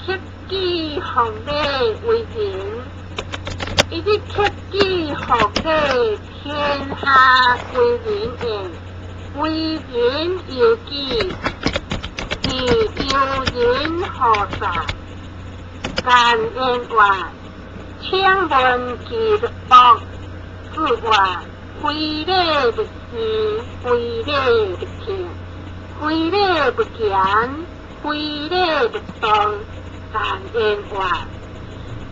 克己弘禮為仁，一日克己弘禮，天下歸仁焉。為仁由己，而由人何在？簡言話，請問其樂，子曰：非禮勿視，非禮勿聽，非禮勿言，非禮勿動。簡言話，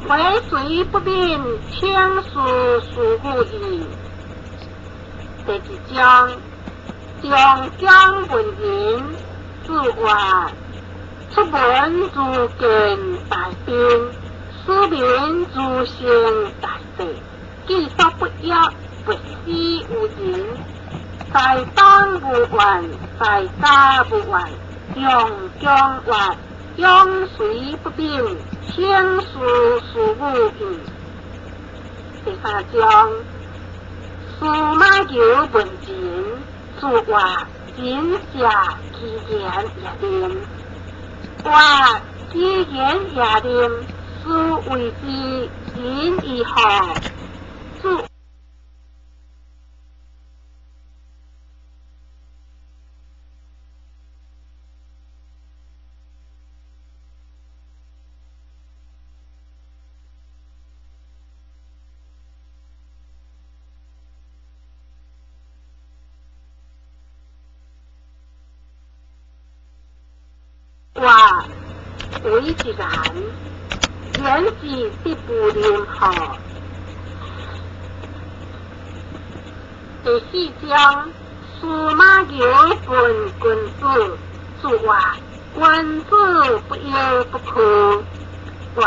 淮水不敏，請思思母矣。第二章，中江問仁，子曰：出門如見大賓，使民如行大地，己所不欲，勿施於人。在邦無怨，在家無怨。中江曰：用水不敏，請思思母矣。第三章，司馬牛問仁，子曰：仁者其言也廉。曰：其言也廉，斯謂之仁矣何？子曰：惟其然，言之必不廉何？第四章，司馬牛問君子，子曰：君子不憂不懼。曰：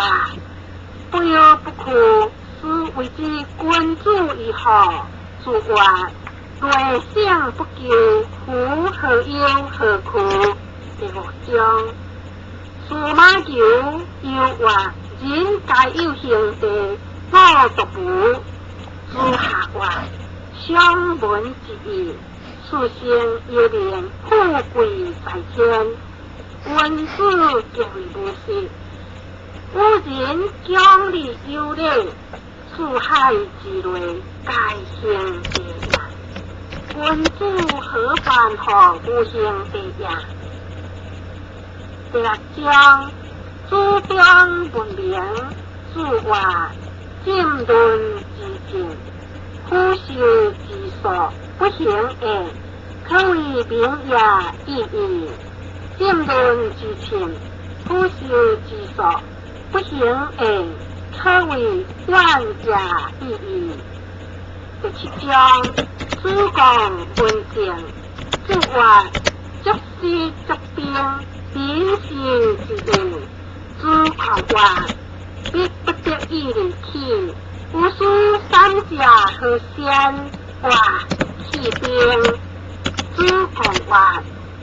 不憂不懼，斯謂之君子矣何？子曰：內省不疚，夫何憂何懼？第五章，司馬牛又曰：人皆有兄弟，我獨無。子夏曰：相聞之義，此生猶能富貴在天。君子極為無識。古人講禮有禮，四海之內皆兄弟也。君子何患乎無兄弟也？第六章，子張問名，子曰：浸潤之政，俯拾之數，不行也，可謂名也已矣。浸潤之政，俯拾之數，不行也，可謂遠也已矣。第七章，子貢問政，子曰：足師足兵，民心之用。子貢曰：必不得已而去，吾師三者何先？曰：去兵。子貢曰：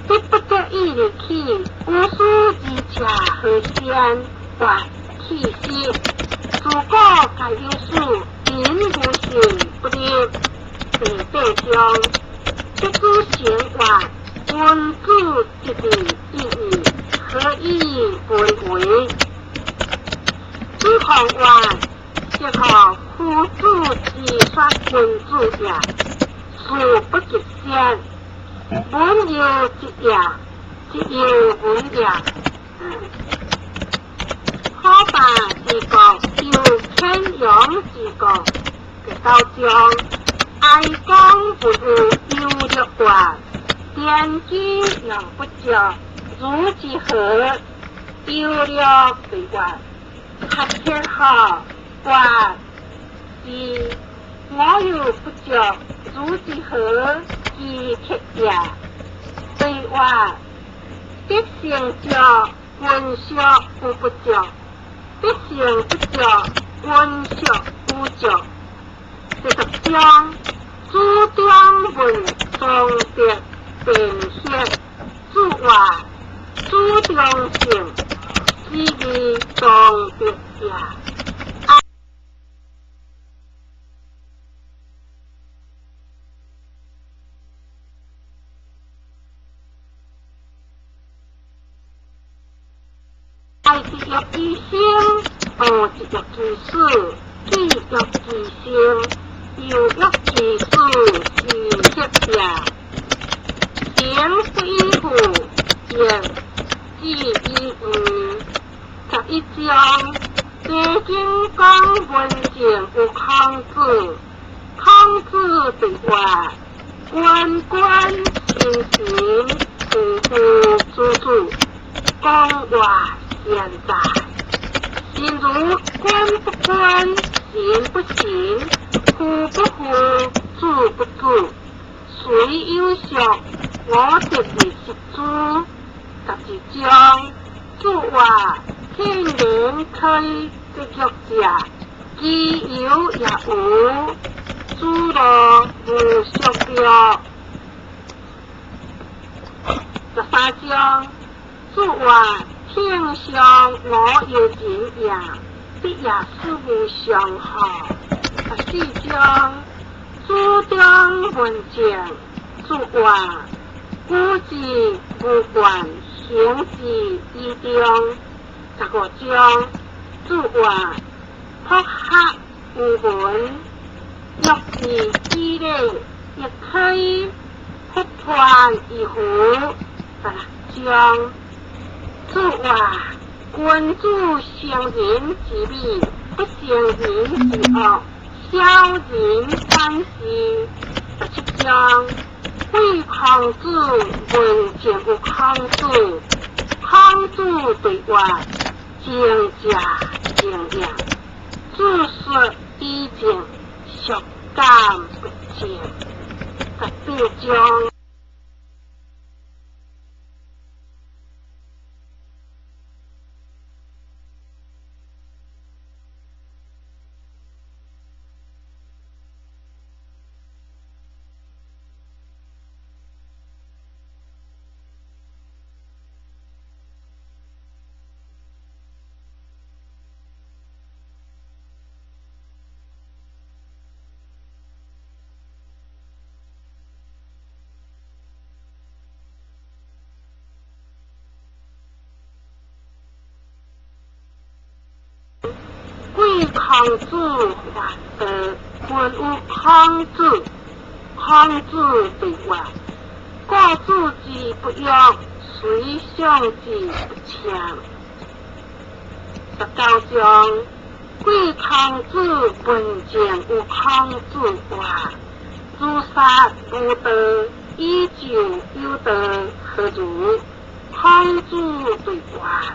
必不得已而去，吾師二者何先？曰：去師。自古皆有死，民無信不立。第八章，弟子行曰：君子之義已矣，何以為為？子貢曰：是何夫子之說君子也，事不及先。文有之也，之有文也。可霸之國，有天陽之國。第九章，哀公不如憂樂曰：奠基猶不足，如之何？憂樂對曰：合天下曰：是。我猶不足，如之何？其克也。對曰：必先足，君孰有不足？必先不足，君孰有足？第十章，子張問莊德辨學，子曰：子張姓，是謂莊德也。哀在一欲之生，恶一欲之死，既欲之生，犹欲之死，是歇也。行不以富，言志以义。11章，茶经讲文静有孔子，孔子对话：君君臣臣，父父子子，讲话现在。心如君不君，行不行，父不父，子不子，虽有俗，我得而食之。12章，子话：天然可以节约者，其有也无，子路无俗乐。13章，子话：天上我有情也，必也使无上好。14章，子张问政，子话：古之无冠，行之以忠。15章，子话：朴学无闻，欲知之礼，亦可以复传以乎？16章，子话：君子成人之美，不成人之恶，小人反之。17章，贵孔子问政有孔子，孔子对话：政者政也，子说以政，孰敢不政？18章。贵孔子还道，问有孔子，孔子对话：故子之不欲，随上之不强。19章，贵孔子问政有孔子话：如杀无道，以就有道，何如？孔子对话：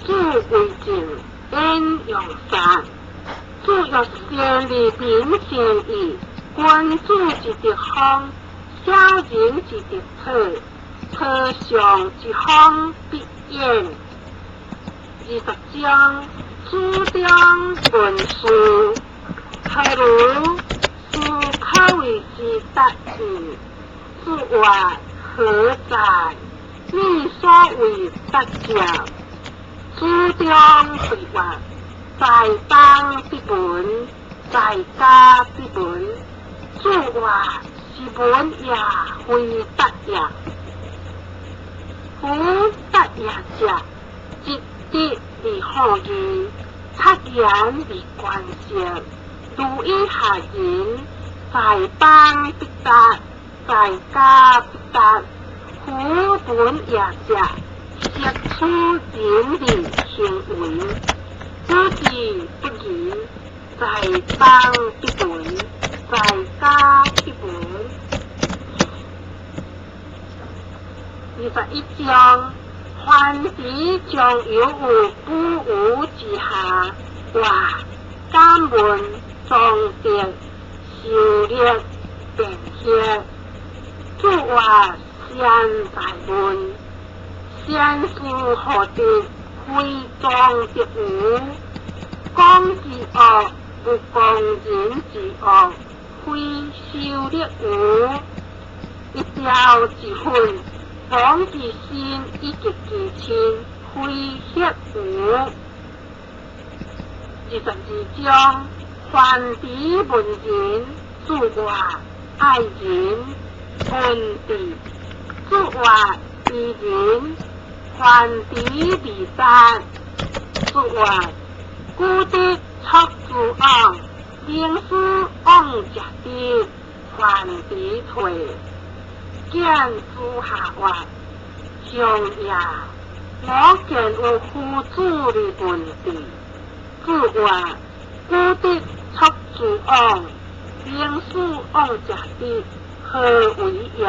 子为政，焉用杀？子欲先立民先义，君子之德风，小人之德草，草上之风必偃。20章，子张问事，何如？斯可谓之达义。子曰：何在？你所谓达者。子张对话：在邦必闻，在家必闻。子曰：是闻也，非达也。夫达也者，积德而好义，察言而观色，如以下人，在邦必达，在家必达。夫闻也者，悉处仁义行为，不知不疑，在邦必闻，在家必闻。21章，凡伫将有有不无之下，话敢问庄德修略辩歇。子曰：先在问，先师何德，非庄德无？讲之恶，不讲人之恶，非修略无？一朝之愤，亡其身以及其亲，非歇无？22章，凡伫问仁，子曰：爱仁，问智。子曰：知仁，非犯佇未殺。子曰：古德出諸往，名師往者直，犯佇退。見子夏曰：鄉也，吾見有夫子的文字。子曰：古德出諸往，名師往者直，何為也？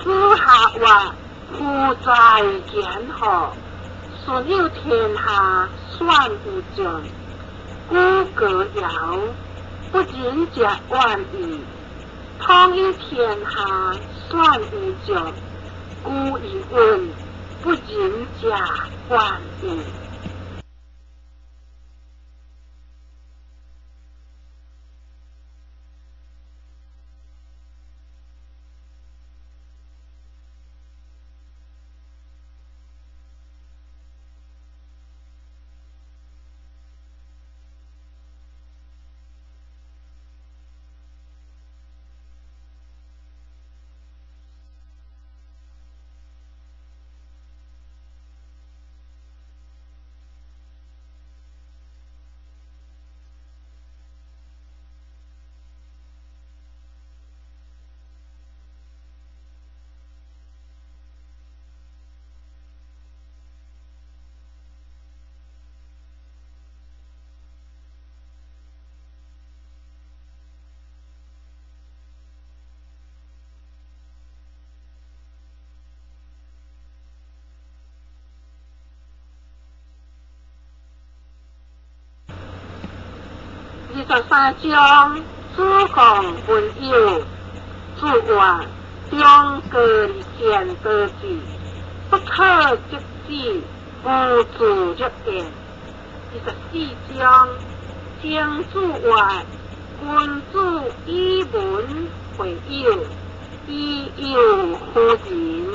子夏曰：夫在言何？舜有天下，選有將。古歌謠，不仁者遠矣。統一天下，選有將。古疑問，不仁者遠矣。23章，子貢問友。子曰：中國賢德之，不可則止，無自若焉。24章，曾子曰：君子以文會友，以友輔仁。